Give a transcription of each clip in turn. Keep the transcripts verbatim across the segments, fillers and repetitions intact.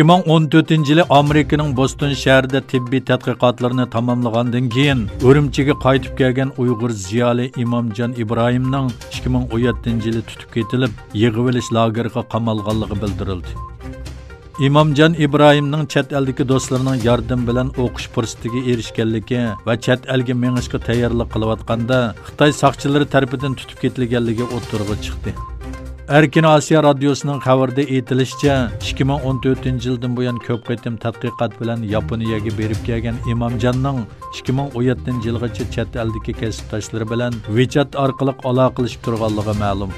ئىككى مىڭ ئون تۆتىنچى يىلى ئامېرىكىنىڭ بوستون شەھىرىدە تېببىي تەتقىقاتلىرىنى تاماملىغاندىن كېيىن، ئۈرۈمچىگە قايتىپ كەلگەن ئۇيغۇر زىيالىي ئىمامجان ئىبراھىمنىڭ ئىككى مىڭ ئون يەتتىنچى يىلى تۇتۇپ كېتىلىپ، يىغىۋېلىش لاگېرىغا قامالغانلىقى بىلدۈرۈلدى. ئىمامجان ئىبراھىمنىڭ چەت ئەلدىكى دوستلىرىنىڭ ياردىمى بىلەن ئوقۇش پۇرسىتىگە ئېرىشكەنلىكى ۋە چەت ئەلگە مېڭىشقا تەييارلىق قىلىۋاتقاندا، خىتاي ساقچىلىرى تەرىپىدىن تۇتۇپ كېتىلگەنلىكى ئوتتۇرىغا چىقتى. ئەركىن ئاسىيا رادىيوسىنىڭ خەۋىرىدە ئېيتىلىشىچە، ئىككى مىڭ ئون تۆتىنچى يىلدىن بۇيان كۆپ قېتىم تەتقىقات بىلەن ياپونىيەگە بېرىپ كەلگەن ئىمامجاننىڭ ئىككى مىڭ ئون يەتتىنچى يىلغىچە چەت ئەلدىكى كەسىپداشلىرى بىلەن ۋىچات ئارقىلىق ئالاقىلىشىپ تۇرغانلىقى مەلۇم.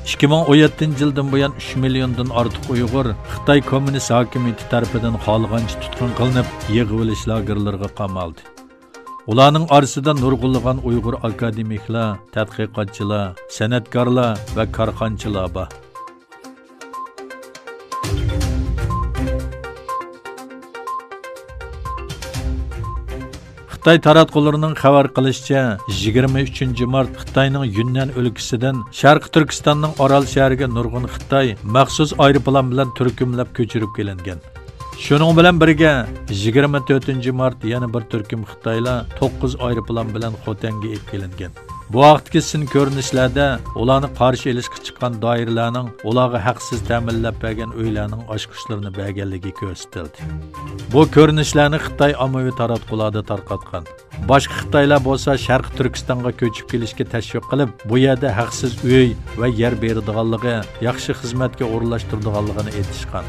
ئىككى مىڭ ئون يەتتىنچى يىلدىن بۇيان ئۈچ مىليوندىن ئارتۇق ئۇيغۇر خىتاي كوممۇنىست ھاكىمىيىتى تەرىپىدىن خالىغانچە تۇتقۇن قىلىنىپ، يىغىۋېلىش لاگېرلىرىغا قامالدى. ئۇلارنىڭ ئارىسىدا نۇرغۇنلىغان ئۇيغۇر ئاكادېمىكلار، تەتقىقاتچىلار، سەنئەتكارلار ۋە كارخانىچىلار بار. خىتاي تاراتقۇلىرىنىڭ خەۋەر قىلىشىچە، يىگىرمە ئۈچىنچى مارت خىتاينىڭ يۈننەن ئۆلكىسىدىن شەرقىي تۈركىستاننىڭ ئارال شەھىرىگە نۇرغۇن خىتاي مەخسۇس ئايروپىلان بىلەن تۈركۈملەپ كۆچۈرۈپ كېلىنگەن. شۇنىڭ بىلەن بىرگە، يىگىرمە تۆتىنچى مارت يەنە بىر تۈركۈم خىتايلار توققۇز ئايروپىلان بىلەن خوتەنگە ئېلىپ كېلىنگەن. بۇ ھەقتىكى سىن كۆرۈنۈشلەردە ئۇلارنى قارشى ئېلىشقا چىققان دائىرىلەرنىڭ ئۇلارغا ھەقسىز تەمىنلەپ بەرگەن ئۆيلەرنىڭ ئاچقۇچلىرىنى بەرگەنلىكى كۆرسىتىلدى. بۇ كۆرۈنۈشلەرنى خىتاي ئاممىۋى تاراتقۇلاردا تارقاتقان. باشقا خىتايلار بولسا شەرقىي تۈركىستانغا كۆچۈپ كېلىشكە تەشۋىق قىلىپ، بۇ يەردە ھەقسىز ئۆي ۋە يەر بېرىدىغانلىقى، ياخشى خىزمەتكە ئورۇنلاشتۇرىدىغانلىقىنى ئېيتىشقان.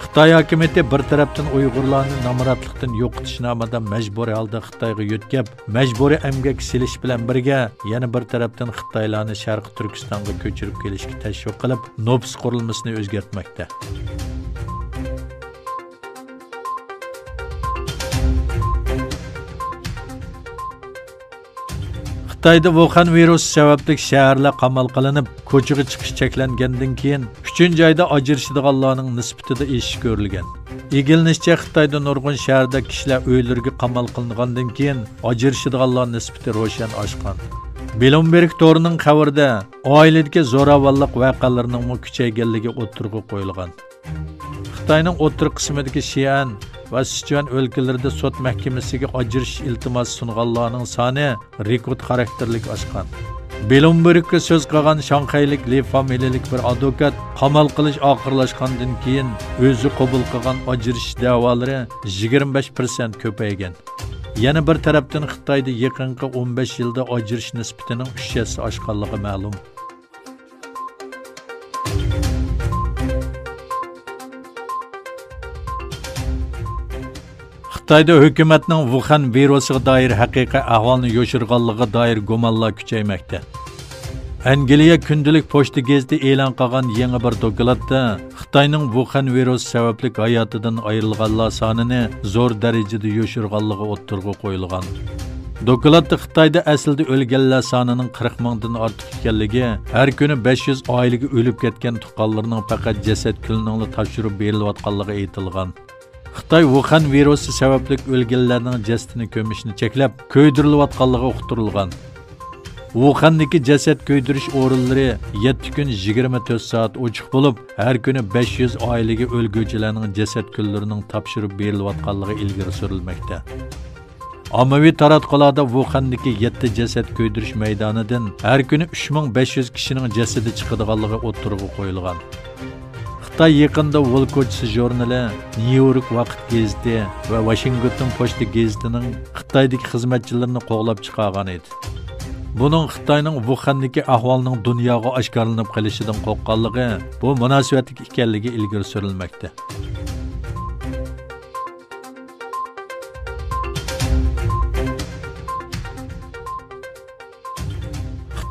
خىتاي ھاكىمىيىتى بىر تەرەپتىن ئۇيغۇرلارنى نامراتلىقتىن يوقىتىش نامىدا مەجبۇرىي ھالدا خىتايغا يۆتكەپ، مەجبۇرىي ئەمگەككە سېلىش بىلەن بىرگە، يەنە بىر تەرەپتىن خىتايلارنى شەرقىي تۈركىستانغا كۆچۈرۈپ كېلىشكە تەشۋىق قىلىپ، نوپۇس قۇرۇلمىسىنى ئۆزگەرتمەكتە. خىتايدا ۋۇخەن ۋىرۇسى سەۋەبلىك شەھەرلەر قامال قىلىنىپ، كوچىغا چىقىش چەكلەنگەندىن كېيىن، ئۈچىنچى ئايدا ئاجرىشىدىغانلارنىڭ نىسبىتىدە ئېشىش كۆرۈلگەن. ئىگىلىنىشىچە، خىتايدا نۇرغۇن شەھەردە كىشىلەر ئۆيلىرىگە قامال قىلىنغاندىن كېيىن، ئاجرىشىدىغانلار نىسبىتى روشەن ئاشقان. بلومبېرگ تورىنىڭ خەۋىرىدە، ئائىلىدىكى زوراۋانلىق ۋەقەلىرىنىڭمۇ كۈچەيگەنلىكى ئوتتۇرىغا قويۇلغان. خىتاينىڭ ئوتتۇرا قىسمىدىكى شىئەن ۋە سىچۈەن ئۆلكىلىرىدە سوت مەھكىمىسىگە ئاجرىشىش ئىلتىماسى سۇنغانلارنىڭ سانى رېكورت خاراكتېرلىك ئاشقان. بلومبېرگقا سۆز قىلغان شاڭخەيلىك لى فامىلىلىك بىر ئادۋوكات، قامال قىلىش ئاخىرلاشقاندىن كېيىن ئۆزى قوبۇل قىلغان ئاجرىشىش دەۋالىرى يىگىرمە بەش پىرسەنت كۆپەيگەن. يەنە بىر تەرەپتىن، خىتايدا يېقىنقى ئون بەش يىلدا ئاجرىشىش نىسبىتىنىڭ ئۈچ ھەسسە ئاشقانلىقى مەلۇم. خىتايدا ھۆكۈمەتنىڭ ۋۇخەن ۋىرۇسىغا دائىر ھەقىقىي ئەھۋالنى يوشۇرغانلىقىغا دائىر گۇمانلار كۈچەيمەكتە. ئەنگلىيە كۈندىلىك پوچتا گېزىتى ئېلان قىلغان يېڭى بىر دوكلاتتا خىتاينىڭ ۋۇخەن ۋىرۇسى سەۋەبلىك ھاياتىدىن ئايرىلغانلار سانىنى زور دەرىجىدە يوشۇرغانلىقى ئوتتۇرىغا قويۇلغان. دوكلاتتا خىتايدا ئەسلىدە ئۆلگەنلەر سانىنىڭ قىرىق مىڭدىن ئارتۇق ئىكەنلىكى، ھەر كۈنى بەش يۈز ئائىلىگە ئۆلۈپ كەتكەن تۇغقانلىرىنىڭ پەقەت جەسەت كۈلىنىڭلا تاپشۇرۇپ بېرىلىۋاتقانلىقى ئېيتىلغان. خىتاي ۋۇخەن ۋىرۇسى سەۋەبلىك ئۆلگەنلەرنىڭ جەسىتىنى كۆمۈشنى چەكلەپ، كۆيدۈرۈلۈۋاتقانلىقى ئۇقتۇرۇلغان. ۋۇخەندىكى جەسەت كۆيدۈرۈش ئورۇنلىرى يەتتە كۈن يىگىرمە تۆت سائەت ئوچۇق بولۇپ، ھەر كۈنى بەش يۈز ئائىلىگە ئۆلگۈچىلەرنىڭ جەسەت كۈللىرىنىڭ تاپشۇرۇپ بېرىلىۋاتقانلىقى ئىلگىرى سۈرۈلمەكتە. ئاممىۋى تاراتقۇلاردا ۋۇخەندىكى يەتتە جەسەت كۆيدۈرۈش مەيدانىدىن ھەر كۈنى ئۈچ مىڭ بەش يۈز كىشىنىڭ جەسىتى چىقىدىغانلىقى ئوتتۇرىغا قويۇلغان. خىتاي يېقىندا ۋول كوچىسى ژۇرنىلى، نيۇ يورك ۋاقىت گېزىتى ۋە ۋاشىنگتون پوچتا گېزىتىنىڭ خىتايدىكى خىزمەتچىلىرىنى قوغلاپ چىقارغان ئىدى. بۇنىڭ خىتاينىڭ ۋۇخەندىكى ئەھۋالنىڭ دۇنياغا ئاشكارىلىنىپ قېلىشىدىن قورققانلىقى، بۇ مۇناسىۋەتلىك ئىكەنلىكى ئىلگىرى سۈرۈلمەكتە.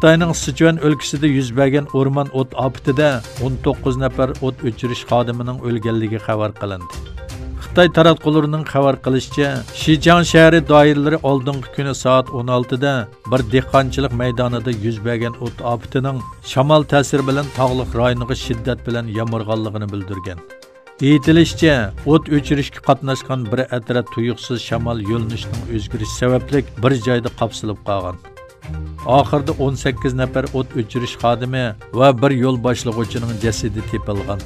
خىتاينىڭ سىچۈەن ئۆلكىسىدە يۈز بەرگەن ئورمان ئوت ئاپىتىدە ئون توققۇز نەپەر ئوت ئۆچۈرۈش خادىمىنىڭ ئۆلگەنلىكى خەۋەر قىلىندى. خىتاي تاراتقۇلىرىنىڭ خەۋەر قىلىشىچە، شىجاڭ شەھىرى دائىرىلىرى ئالدىنقى كۈنى سائەت ئون ئالتىدە بىر دېھقانچىلىق مەيدانىدا يۈز بەرگەن ئوت ئاپىتىنىڭ شامال تەسىرى بىلەن تاغلىق رايونغا شىددەت بىلەن يامرىغانلىقىنى بىلدۈرگەن. ئېيتىلىشىچە، ئوت ئۆچۈرۈشكە قاتناشقان بىر ئەترەت تۇيۇقسىز شامال يۆنىلىشىنىڭ ئۆزگىرىشى سەۋەبلىك بىر جايدا قاپسىلىپ قالغان. ئاخىرىدا ئون سەككىز نەپەر ئوت ئۆچۈرۈش خادىمى ۋە بىر يول باشلىغۇچىنىڭ جەسىتى تېپىلغان.